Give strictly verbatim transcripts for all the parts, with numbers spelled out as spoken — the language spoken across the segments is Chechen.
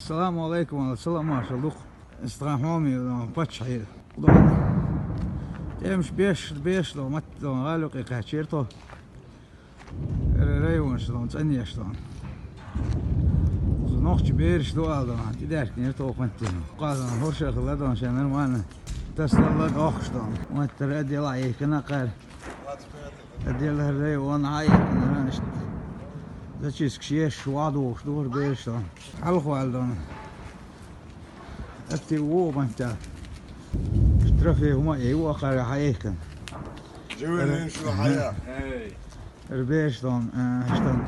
Ассаламу алайкум, салам маршал дукха. Стхан хьоме, паччахье. ТӀемаш беш, беш до, мат до, гӀалу кхаьчира тхо. Р-, районаш дон, цӀанъеш дон. Нохча бераш ду ала дон, тӀадаьркнера тхо хӀанз. Кхазан хӀоршах ла дон, ша нормально. Тасдалла дохкаш дон. Маттара отдела Ӏехкана кхара. Отдела район Ӏехкана, иштта. Зачистка еш, вадугӀуш ду хӀара бераш дон. Хьалхвала дон. Атти ву бантта. Трофей хӀума э, ву акхара хьаэхкан. Живелин шу хьая. Рбеш дон, э, штан.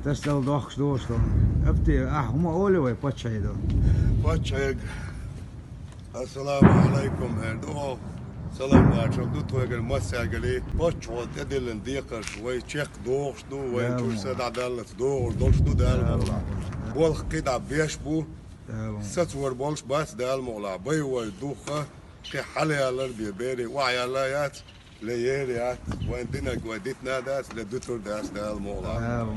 Тасдал дохкаш дош дон. Атти, ахь хӀума оле вай паччахье дон. Паччахье. Ассаламу алайкум, хӀер ду. Салам маршал ду тхоьгара массаьргара. Паччахьо тӀедиллина декхарш вай чекхдохуш ду, вай чуьра са дӀадаллалц догӀур долуш ду Дала мукъалахь. Болх кхидӀа беш бу, сацор болуш бац Дала мукъалахь. Бай вай духха, кхин хьалаялар бе бере охьаялла яц, ле ера яц, вайн динарг вай дитина дац, ле дуьтур дац Дала мукъалахь.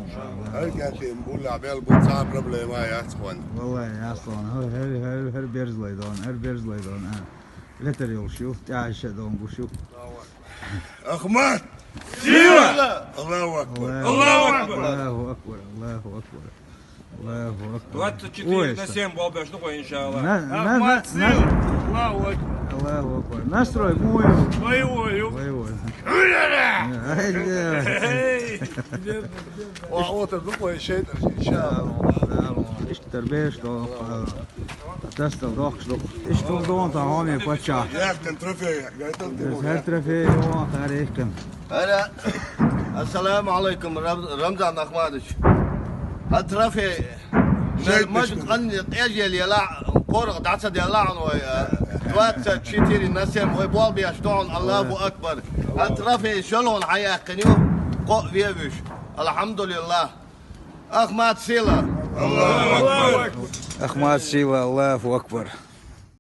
ХӀара кӀентий муллахь мел бу, цхьа а проблема яц хьуна. Валлай, яц хьуна. ХӀара, хӀара, хӀара, хӀара берзлой дон, хӀара берзлой дон, а. Летар йолуш ю, тӀаьхьа ша дон гуш ю. Ахмат! Сила! Аллаху акбар! Аллаху акбар! Аллаху акбар! Аллаху акбар! Аллаху акбар! Двадцать четыре на семь болбеш ду хьо, иншаллах. Ахмат, сила! Аллаху акбар! Аллаху акбар! Настрой муй ю? Боевой ю. Боевой. Ай, да. Ва отар ду хьо шайтӀа, иншаллах. Иштта бераш до. Тасдал дохкаш ду. Иштта хӀума дон тхан хьоме паччахь. Яхтан трофей, гайтал ты. ХӀара трофей ю, хӀара эхкан. ХӀара, ассаламу алайкум, Рам-, Рамзан Ахмадович. ХӀара трофей. Шайт мажа къанне къежел ела, корах дӀа ца делла хьуна вай, а, двадцать четыре на семь вай болх беш ду хьуна, Аллаху акбар. ХӀара трофей шолгӀан хьаяьккхина ю, кхоъ вевуьш. Алхьамдулиллах. Ахмат сила! Аллаху акбар! Ахмат сила, Аллаху акбар!